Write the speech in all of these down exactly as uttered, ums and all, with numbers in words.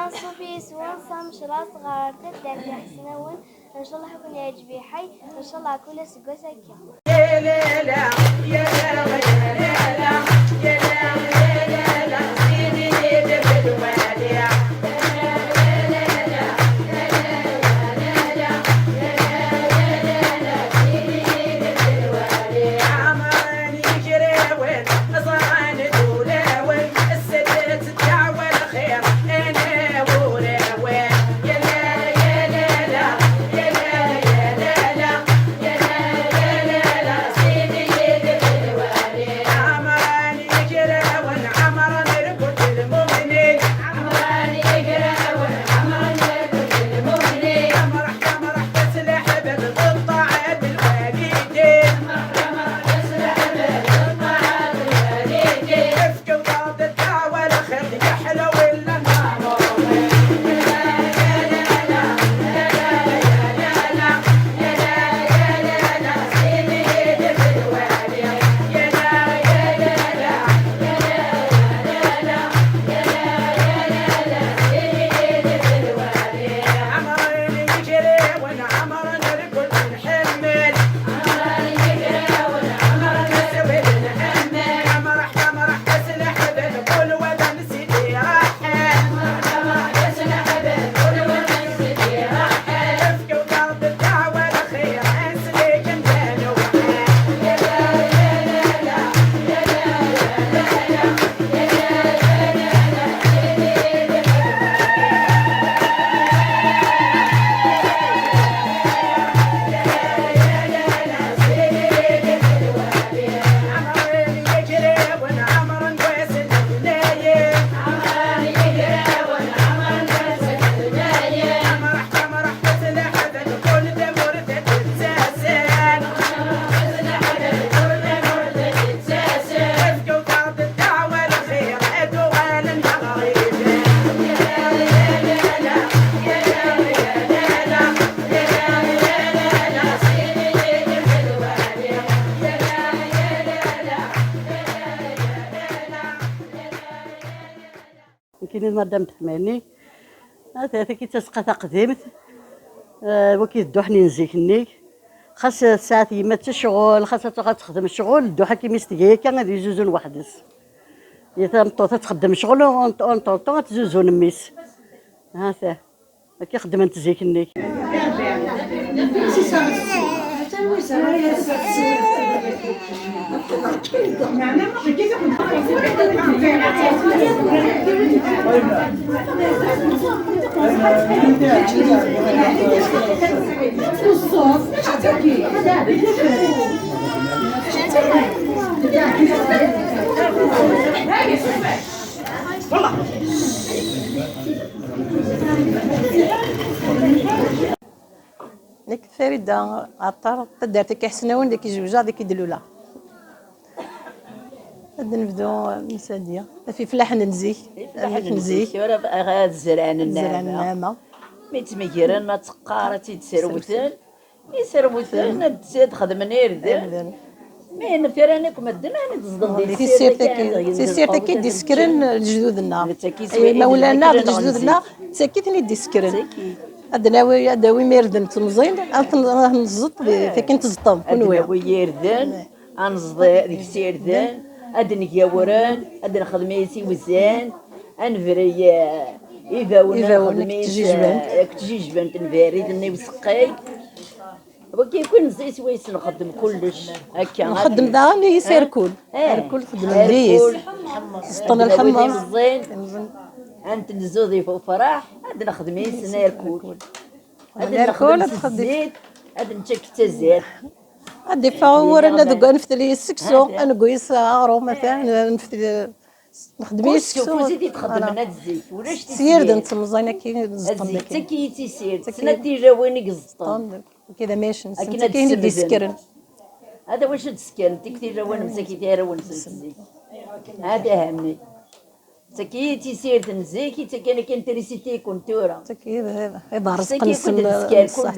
Ṣṣuf yis-wen s amecraẓ ɣer taddart Iḥesnawen. Ncallah ad ken-yeɛǧeb lḥal. Ncallah kul aseggas akka. Nekkini d Madame Teḥmani. Ata tagi d tazeqqa taqdimt. Eh, wagi d dduḥ-nni n zik-nni. Xas tesɛa yemma d ccɣel, xas ad tṛuḥ ad texdem ccɣel, dduḥ-agi mi s-tga akka ad yezuzun weḥd-s. Ya tameṭṭut ad txeddem ccɣel, en, en temps ad tezzuzu mmi-s. Ata. Akka xeddment zik-nni. Nekk d Farida Aṭar, taddart n Iḥesnawen, deg i zewǧeɣ, deg i d-luleɣ. Ad nebdu, Miss Hadiya, ɣef ifellaḥen n zik. Ifellaḥen n zik, ur ad zerɛen nneɛma. Mi ttmegren, ad teqqar, ad tt-id-srewten. Iserwten ad d-xedmen irden. Irden. Mi nefran akk medden, ad d-zedɣen di tessirt-agi. Tessirt-agi d-isekren lejdud-nneɣ. Imawlan-nneɣ d lejdud-nneɣ, d tagi i ten-id-isekren. Ad nawi, ad d-awim irden temẓin, ad ten-, ad ten-neẓẓeṭ di, tagi n tzeṭṭem, kunwi. Ad nawi irden, ad neẓḍ deg-s irden, ad d-neg awren, ad d-nexdem isiwzan, ad nebrey, eh, ibawen, ad nexdem is-, eh, akked tjijbant n berrid-nni useqqay. Wagi akk neẓẓa-t wayes nxeddem kullec. Akka. Nxeddem daɣen i yis irkul. Eh, irkul xeddmen di yis. Zeṭṭen lḥemmeẓ. Ad nzud i ufraḥ, ad nexdem i yis n irkul. Ad nexdem s zzit, ad nečč akked tazart. Ad d-iffeɣ uwren, ad neftel yis seksu, ad neggu yis aɣrum, atan, neftel, nexdem yis seksu. Kullec s ufus i t-id-xeddmen at zik, ulac tismin. S yirden n temẓin akka i zeṭṭen. Zik, d tagi i d tisirt, snat tilawin i yeẓeṭṭen. Akka d amac-nsen, akken ad d-ssekren. Ad wacu d-ssekren, tik tilawin msakit arraw-nsen zik. Ad ahanni. Tagi i d tisirt n zik, i tagi kan trisiti-kun tura. Tagi i d, i d arezq-nsen,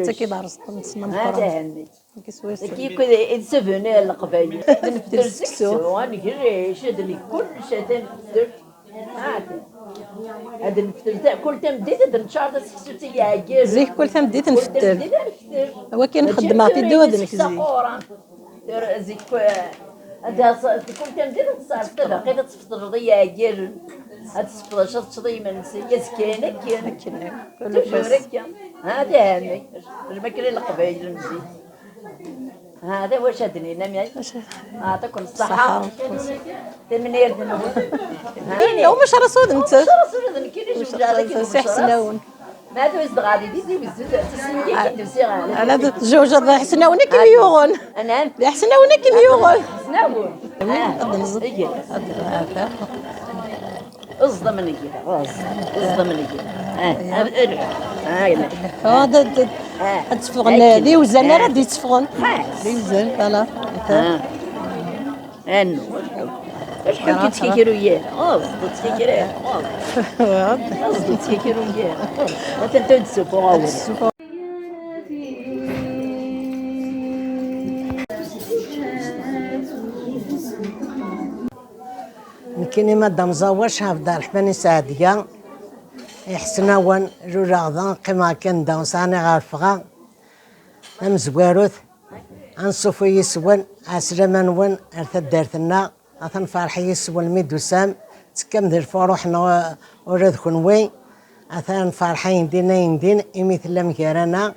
tagi i d arezq-nsen ameqqran. Ad ahanni. Tagi swayes. Tagi i d souvenir n Leqbayel. Ad neftel seksu, ad negric, ad neg kullec, ad neftel. Atan. Ad nfetel ta-, kul tameddit ad neččar taseksu d tigeɛgir. Zik kul tameddit kul nfetel. Tameddit ad nfetel. Awakken mačči xeddmeɣ tiddu ad nekk zik. Tura zik, eh, ad as-, kul tameddit ad tesɛerf tabaqit ad tfeṭreḍ iɛeggiren. Ad tesfeḍ ad teččeḍ imensi. Azekka-yan akken. Akken. Toujours akka. Ha, d ahammi. Makken i Leqbayel n zik. Ha, d wacu ad d-nini, mi ay? Aɛṭikum ṣṣeḥḥa. Ṣṣeḥḥa. Tanemmirt-nwen. Ha, eh, umac ara suden netta? Umac ara suden, nekkini jewǧeɣ dagi. Si Ḥesnawen. Ma d uzdeɣ ɣer di Tizi Wezzu, d tasnigit i d-usiɣ ɣer. Ala d tjewjeḍ d Ḥesnawen i kem-yuɣen. Anam? D Ḥesnawen i kem-yuɣen. Ḥesnawen. Ad nẓed. Eg. Ad, ad, Ẓḍem ngi, ẓḍem ngi. Ah, ah, ah, ah, ah. Oh, d, d, ah, ad teffɣen, akken. D iwzan ara d-itteffɣen. Ah. D iwzan, voilà. Ah. Anu. Acḥal k-yettkikiru yir? Oh, ẓḍ-, ttkikiru. Oh. Ẓḍ-, ttkikiru yir. Oh. Atan tu d-ssufuɣ awal. Nekkini Madam Zawac, Ɛebderreḥman Isɛedga, Iḥesnawen, luleɣ da, qqimeɣ kan da, ur sɛani ɣer ffɣeɣ. Tamezwarut, anṣuf i yiswen, ɛeslama-nwen ar taddart-nneɣ, atan ferḥ i yiswen mi d-tusam, tekkam di lfuruḥ-nneɣ ula d kenwi, atan ferḥ ayendin ayendin imi tellam gar-aneɣ.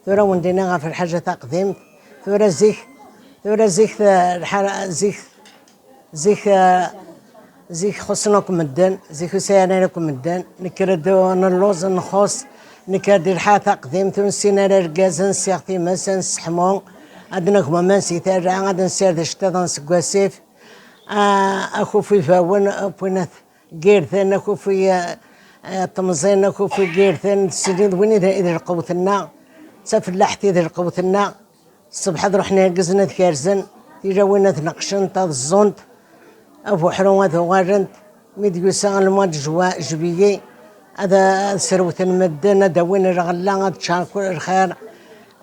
Tura wen-d-iniɣ ɣef lḥaǧa taqdimt, tura zik, tura zik, eh, lḥara-, zik Zik, eh, zik xuṣṣen akk medden, zik ur sɛin ara akk medden. Nekker-d ur nelluẓ, nxuṣ. Nekker-d lḥal taqdimt, ur nessin ara irgazen, ssiɣ times, ad nesseḥmu, ad nagem aman si tara, ad nessired iceṭṭiḍen seg wasif. Ah, akufi ibawen, wwin-at n yirden, akufi, eh, eh, temẓin, akufi n yirden, d srid win i d, i d lqewt-nneɣ, d tafellaḥt i d lqewt-nneɣ. Ṣṣbeḥ ad ruḥen irgazen ad kerzen, tilawin ad neqcen, ad ẓẓunt, abuḥru ad uɣalent. Mi d-yusa le mois de juin, juillet, ad, ad srewten medden, ad awin lɣella, ad ččar kul lxir.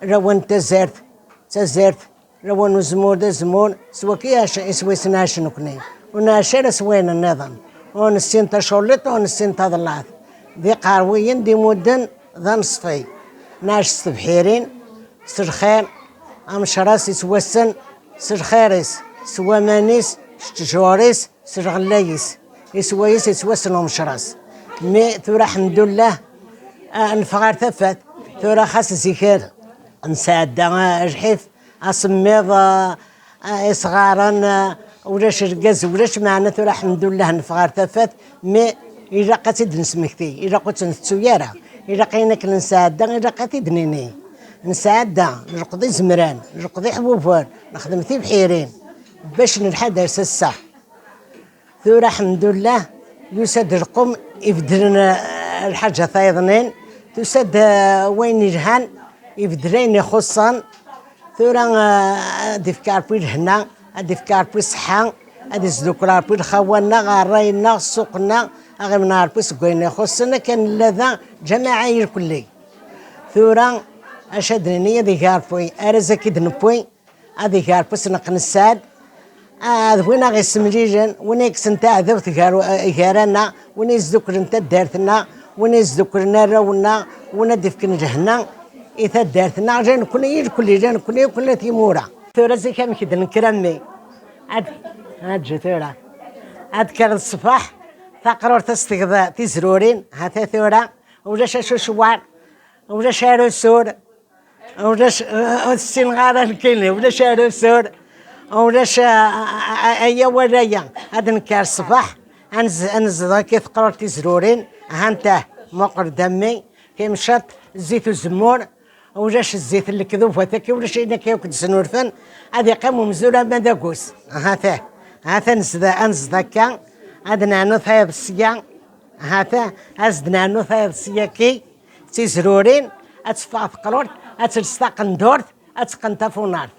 Lawan n tazart, d tazart, lawan n uzemmur, d azemmur, s waki iɛac-, iswi-s nɛac nekni. Ur nɛac ara s wayen nniḍen. Ur nessin taculliḍt, ur nessin taḍellaɛt. D iqerwiyen, d imudden, d aneṣfi. Nɛac s tebḥirin, s lxir, amecras-is wassen, s lxir-is, s waman-is, s ttjur-is, s lɣella-is, iswa-is, iswassen umecras. Mi tura, ḥemdullah, ah, neffeɣ ɣer tafat. Tura xas ziker nesɛedda, ah, lḥif, asemmiḍ, ah, ah, isɣaren, ah, ulac lgaz, ulac, meɛna tura, ḥemdullah, neffeɣ ɣer tafat, mi ilaq ad tt-id-nesmekti, ilaq ur tt-ntettu ara, ilaq ayen akken nesɛedda, ilaq ad t-id-nini. Nesɛedda, nleqḍ izemran, nleqḍ iḥbuber, nexdem tibḥirin, bac nelḥa d ar s ass-a. Tura, ḥemdullah, yusa-d lqum ibeddlen, eh, lḥaǧa tayeḍnin, tusa-d, eh, wayen ilhan ibeddel ayen ixuṣṣen. Tura, eh, ad ifk Ṛebbi lehna, ad ifk Ṛebbi ṣṣeḥḥa, ad isdukkel Ṛebbi lxawa-nneɣ, ṛṛay-nneɣ, ssuq-nneɣ, aɣ-imneɛ Ṛebbi seg wayen ixuṣṣen, akken nella da, ǧamaɛa irkelli. Tura, acu ad d-nini, ad ig Ṛebbi, arraz-agi d-newwi, ad ig Ṛebbi s neqqen sseɛd, ah, d win aɣ-issemlilen, win i yekksen taɛdawt gar, gar-aneɣ, win i yesduklen taddart-nneɣ, win i yesduklen arraw-nneɣ, win ad d-ifken lehna i taddart-nneɣ, la nekkni i lkulli, la nekkni akk la timura. Tura zik amek d-nekker a mmi? Ad, aǧǧu tura. Ad kkreḍ ṣṣbeḥ, taqrurt ad s-tegḍ tizrurin, ha-t-a tura, ulac acucewwar, ulac arusur, ulac, ur ssineɣ ara nekkini, ulac arusur, ulac, a, a, a, aya wala aya. Ad nekker ṣṣbeḥ, ad nez-, ad nezdeɣ akka teqrurt tizrurin, ha-nt-ah, muqel-d a mmi, timceḍt, zzit uzemmur, ulac zzit n lekdub, hat-aki ulac ayen akka akk d-snulfen, ad iqqim umzur ama d agus. Ha-t-ah, ha-t-a nezda-, ad nezdeɣ akka, ad neɛnu tayeḍ sya, ha-t-a, ad s-d-neɛnu tayeḍ syaki, d tizrurin, ad teffeɣ teqrurt, ad tels taqendurt, ad teqqen tafunart.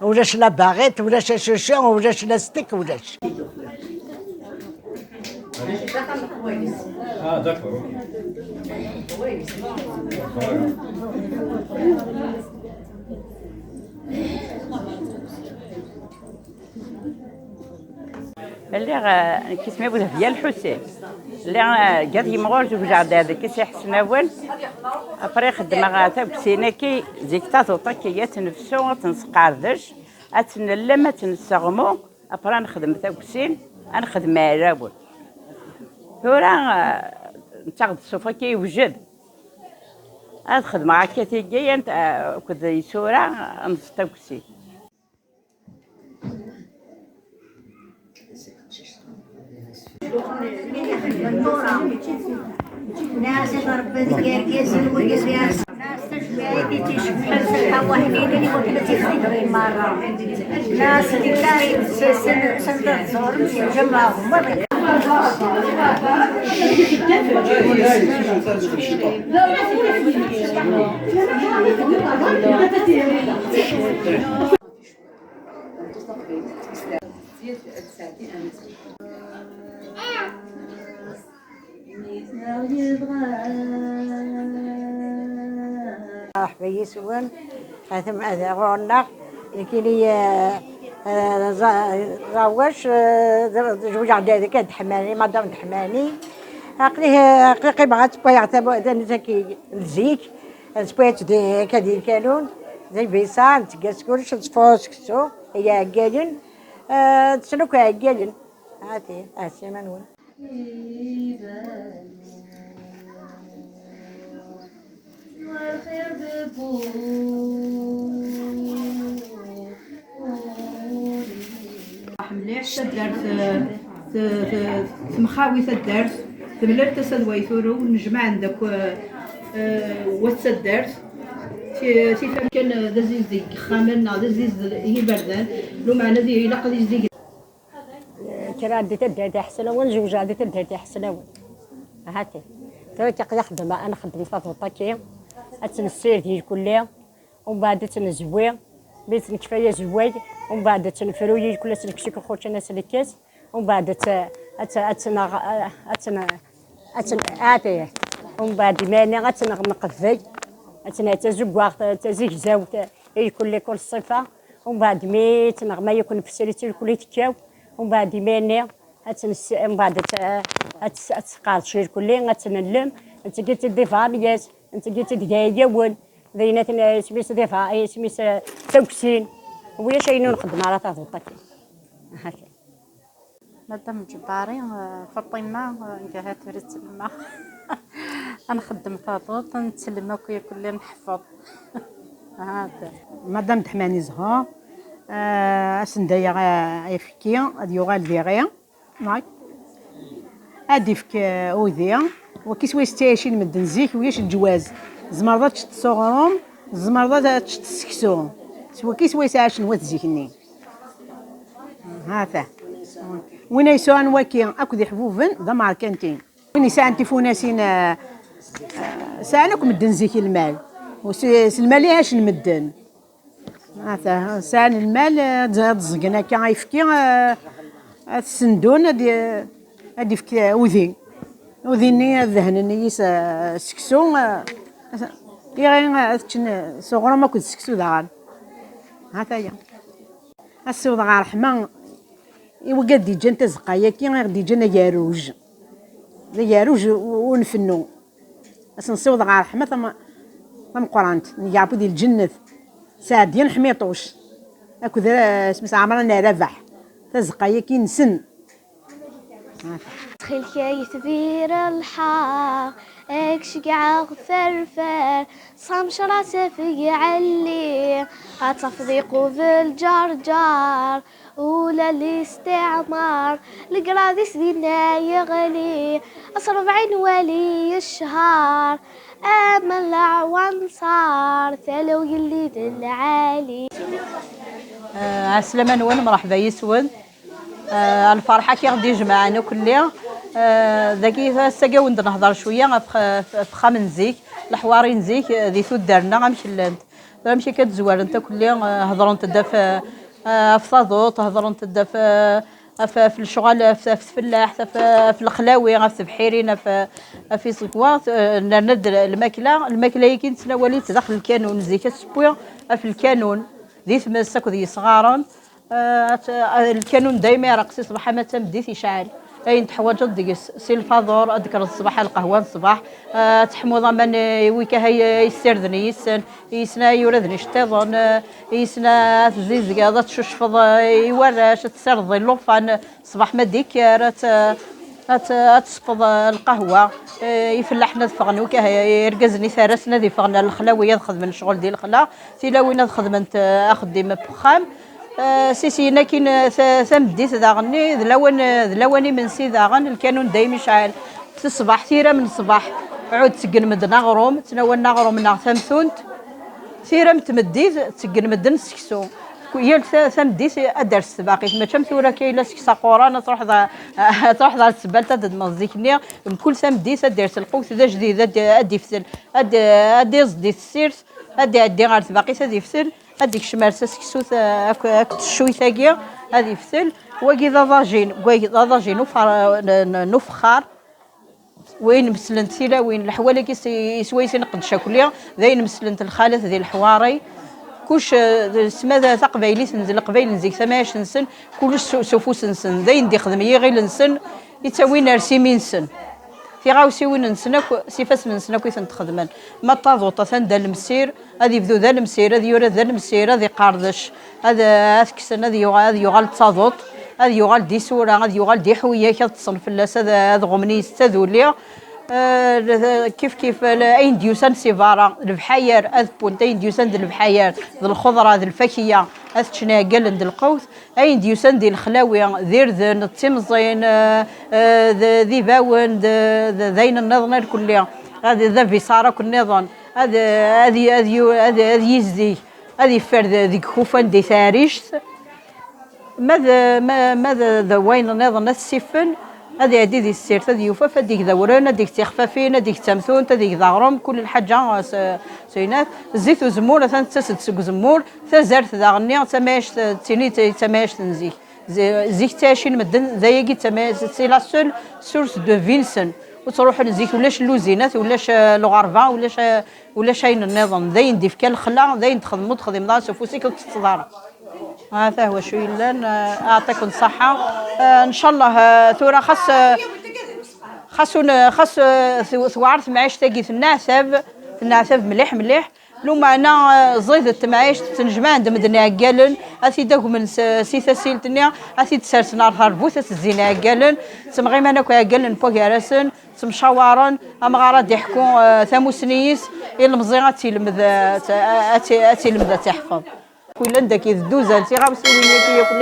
Ulac la baɣit, ulac acucu, ulac lastik, ulac. Ah, d'accord, ok. Lliɣ, eh, nekk isem-iw Dehbiya Lḥusin. Lliɣ, eh, deg At Yemɣur, zewǧeɣ-d deg At Iḥesnawen. Après xeddmeɣ, eh, tagsin-agi, zik taḍuṭ-agi ad tt-nefsu, ad tt-nesqerdec, ad tt-nellem, ad tt-nesseɣmu. Après ad nexdem tagsin, ad nexdem arrawen. Tura, eh, nettaɣ-d ṣṣuf-agi yewjed. Ad xedmeɣ akka tigi, ant-, eh, akked isura, ad neẓẓ tagsin. Mṛeḥba yis-wen. Atem ad ɣur-nneɣ, nekkini, eh, eh, ẓa-, ẓawac, eh, zewǧeɣ-d deg At Ḥmani, madam Ḥmani. Aql-i, aql-i qqimeɣ ad ttwaliɣ tamu-, tanzaki n zik, ad ttwaliɣ di, akka di lkanun, di lbisa, netteg-as kullec, nettfuṛu seksu, i iɛeggalen, eh, ttesnu akk iɛeggalen. Hati, ɛeslama-nwen. Mliḥ taddart, t-, t-, temxawi taddart, temlal tasa d way turew, nnejmaɛen-d akk, eh, wat taddart. Ti-, tifam kan d azizdeg n yexxamen neɣ d azizdeg n yiberdan, lumeɛna d ilaq ad izdeg. Kkreɣ di taddart Iḥesnawen, zewǧeɣ di taddart Iḥesnawen. Hati. Tura akka aql-i xeddmeɣ, ad nxeddem taḍuṭ-agi, ad tt-nessired i lkulli, umbeɛd ad tt-nezwi, mi tt-nekfa azewway, umbeɛd ad tt-nefru i lkulli, ad tt-nekkes akk lxučan, ad tt-nekkes, umbeɛd ad tt-, ad tt-, ad tt-neɣ-, ad tt-, ad tt-, hati. Umbeɛd imir-nni ad tt-neɣ-, nqebbel, ad tt-neɣ d tazeggaɣt, d tazegzawt, i lkulli kul ṣṣifa. Umbeɛd mi tt-neɣma yakk nefsel-itt i lkulli tekkaw. Umbeɛd imir-nni ad tt-nes-, umbeɛd ad tt-, ad tt-, ad tt-sqerdec i lkulli, ad tt-nellem, netteg-itt-id d ifamiyas, netteg-itt-id d yayawen, d ayen aten isem-is d ifa-, isem-is, eh, tagsin. Ulac ayen ur nxeddem ara taḍuṭ-agi. Madam Ǧebbari, eh, Faṭima, eh, nga ha tura tselma. Ad nxeddem taḍuṭ, netselma akk yakk lli nḥefeḍ. Hada. Madam Deḥmani Zehur, eh, asendayeɣ, eh, ayefki, ad yuɣal d iɣi. Ad d-ifk, eh, udi. Waki s wayes ttɛicin medden zik, ulac leǧwaz. Tzemreḍ ad teččeḍ s uɣrum, tzemreḍ ad teččeḍ s seksu. S waki s wayes ɛacen wat zik-nni. Hata. Win ay yesɛan waki akked iḥbuben d amerkanti. Win yesɛan tifunasin, eh, eh, sɛan akk medden zik lmal. U s, s lmal i ɛacen medden. Hata, sɛan lmal, eh, ad, ad ẓẓgen akka ayefki, eh, ad t-sendun, ad, ad ifk, eh, udi. Udi-nni ad dehnen yis, eh, seksu, eh, iɣi ad ččen, eh, s uɣrum akked seksu daɣen. Hata-ya. Ad ssiwḍeɣ ṛṛeḥma i wigad d-iǧǧan tazeqqa-yagi, i ɣ-d-iǧǧan agerruj. D agerruj u-, ur nfennu. Ad sen-ssiwḍeɣ ṛṛeḥma tam-, tameqqrant, n Yeɛbud di lǧennet. Sɛedyan Ḥmiṭuc. Akked, eh, isem-is Ɛemran Rabaḥ. Tazeqqa-yagi nsen. Ttxil-k ay tbir lḥeṛ, ad k-ceggɛeɣ ferfer, ṣamcra tafeg ɛelli, ad tafeḍ iqubel ǧerǧer, ula listiɛmar, legrad-is dinna yeɣli, s rebɛin wali yecḥer, ama leɛwanṣer, tala ugellid lɛali. Eh, ɛeslama-nwen, mṛeḥba yis-wen. Eh, lferḥ-agi i ɣ-d-ijemɛen akk-lli. Eh, dagi, ass-agi ad wen-d-nehder cwiya ɣef, ɣef, ɣef uxxam n zik, leḥwari n zik, eh, di tuddar-nneɣ amek llant. Tura amek akka d-zwarent akk-lli, eh, hedrent-d ɣef, eh, ɣef taḍuṭ, hedrent-d ɣef, eh, ɣef, ɣef lecɣal, ɣef, ɣef tfellaḥt, ɣef, ɣef lexlawi, ɣef tebḥirin, ɣef, ɣef iẓegwa, eh, nerna-d lmakla. Lmakla-agi nettnawal-itt daxel lkanun. Zik ad tewwi ɣef lkanun, di tmes akked yesɣaren. Ah, at- ah, lkanun dayma ireqq si ṣṣbeḥ ama d tameddit yecɛel. Ayen teḥwaǧeḍ deg-s, si lfaḍur, ad d-tekkreḍ ṣṣbeḥ, lqahwa n ṣṣbeḥ, ah, ad teḥmuḍ aman, eh, i wika ay ay ssirden i yissen, i yissen ay uraden iceṭṭiḍen, eh, i yissen ad tezizgeḍ, ad tcucfeḍ, eh, i warrac, ad tessirdeḍ i llufan, ṣṣbeḥ ma d-ikker, ad t- ad t- ad tesfeḍ, eh, lqahwa, eh, ifellaḥen ad ffɣen, wika, eh, irgazen itarrasen ad iffɣen ar lexlawi ad xedmen ccɣel di lexla, tilawin ad xedment, eh, axeddim n wexxam. Eh, si syin akkin, eh, ta- tameddit daɣenni, d lawan, eh, d lawan imensi daɣen, lkanun dayem icɛel. Si ṣṣbeḥ, tira n ṣṣbeḥ, ɛud tteggen medden aɣrum, ttnawen aɣrum neɣ tamtunt. Tira n tmeddit, tteggen medden seksu. Yal ta- tameddit ad d-ters tbaqit. Mačči am tura akka yella seksu aquran, ad truḥeḍ a- ad truḥeḍ ar tsebbalt ad d-temmẓeḍ zik-nni. Mkul tameddit ad d-ers lqut d ajdid, ad d- ad d-iftel, ad d- ad d-iẓdi tessirt, ad d-iɛeddi ar tbaqit ad iftel, ad d-ikcem ar taseksut, eh, ak- akked teccuyt-agi ad iftel. Wagi d aḍajin, wagi d aḍajin ufar- n- n- n ufexxar. Wayen meslent tilawin, leḥwal-agi s- iswayes i nqeddec akli, d ayen meslent lxalat di leḥwari. Kuc, eh, d- sma d taqbaylit n d leqbayel n zik, tamayact-nsen, kullec s s ufus-nsen, d ayen d-ixdem yiɣil-nsen, i ttawin ar simi-nsen. Tiɣawsiwin-nsen akk, s ifassen-nsen akk i tent-xedmen. Ma d taḍuṭ atan d alemsir, ad ibdu d alemsir, ad yura d alemsir, ad iqerdec, ad, ad kksen, ad yuɣal, ad yuɣal d taḍuṭ, ad yuɣal d isura, ad yuɣal d iḥuyak, ad ṭṭsen fell-as, ad, ad ɣummen yis taduli. Eh, kif kif, eh, ayen d-yusan si berra, lebḥayer, ad wwent ayen d-yusan d lebḥayer, d lxeḍra, d lfakiya, ad ččen iɛeggalen d lqewt, ayen d-yusan di lexlawi, d irden, d timẓin, eh, eh, d, d ibawen, d, d, d ayen nniḍen irkelli, ad, d abiṣar akk nniḍen, ad, ad, ad, yu- ad, ad yizdig, ad iffer d- deg ikufan di taɛrict. Ma d, ma, ma d, d wayen nniḍen ad t-siffen, ad iɛeddi di tessirt, ad yufaf, ad ig d awren, ad ig d tixfafin, ad ig d tamtunt, ad ig d aɣrum, kul lḥaǧa s, s winat. Zzit uzemmur, atan tettas-d seg uzemmur, tazart daɣenni, d tamayact, d tini d tamayact n zik. Z- zik ttɛicin medden, d ayagi d tamayact, c'est la seule source de vie-nsen. Ur ttruḥun zik, ulac luzinat, ulac, eh, lɣerba, ulac, eh, ulac ayen nniḍen. D ayen d-ifka lexla, d ayen txedmeḍ, txedmeḍ ara s ufus-ik, ur tettetteḍ ara. Ah, tahwa cu yellan, eh, aɛṭiken ṣṣaḥa. Eh, ncallah, eh, tura xas, eh, xas un- xas, eh, tw- tewɛer temɛict-agi, tenneɛtab, tenneɛtab mliḥ mliḥ. Lumeɛna, eh, ẓidet temɛict, ttnejmaɛen-d medden iɛeggalen, ad t-id-agmen s- si tasilt-nni, ad t-id-sersen ar terbut, ad t-zzin iɛeggalen, ttemɣiman akk iɛeggalen n wagar-asen, ttemcawaren, amɣar ad d-iḥku, eh, tamusni-is, ilemẓi ad tt-ilmed, eh, ad tt- ad tt- ad tt-ilmed ad tt-iḥfeḍ. Yellan dagi d dduzan, tiɣawsiwin-agi yakk,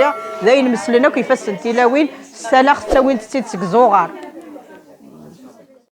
d ayen meslen akk ifassen tilawin, s talaxt ttawint-tt-id seg Zuɣar.